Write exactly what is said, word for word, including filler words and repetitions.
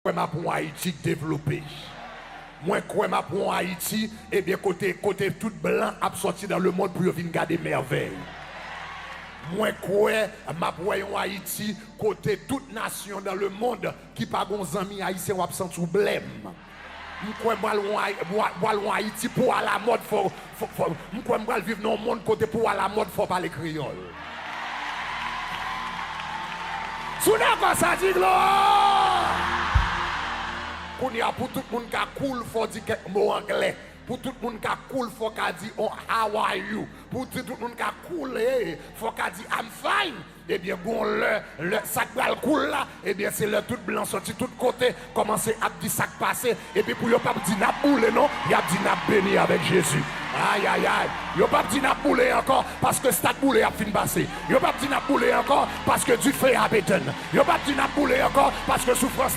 kwè m ap yon Ayiti k devlope. Mwen kwè m ap yon Ayiti, ebyen, kote, kote tout blan ap sòti dans le monde pou yo vin gade mèvèy. Mwen kwè m ap wè yon Ayiti kote tout nasyon dans le monde ki pa gon zanmi ayisyen w ap santi w blèm. M kwè m pral yon Ay-, m pral yon Ayiti pou alamòd fò, fò, fò, m kwè m pral viv nan yon mond kote pou alamòd fò pale kreyòl. Si w dakò sa, di glwa! Kounye a, pou tout moun ka cool, fò di kèk mo anglè. Pou tout moun ka cool, fò ka di, oh, how are you? Pou di tout moun ka cool, eh, fò ka di, I'm fine. Ebyen, gon lè, lè sa k pral cool la, ebyen, se lè tout blan sòti tout kote, kòmanse ap di sa k pase, epi pou yo p ap di n ap boule non, y ap di n ap beni avèk Jezi. Ayayay. Yo p ap di n ap boule ankò, paske stad boule ap fin pase. Yo p ap di n ap boule ankò, paske dife ap etenn. Yo p ap di n ap boule ankò, paske soufrans la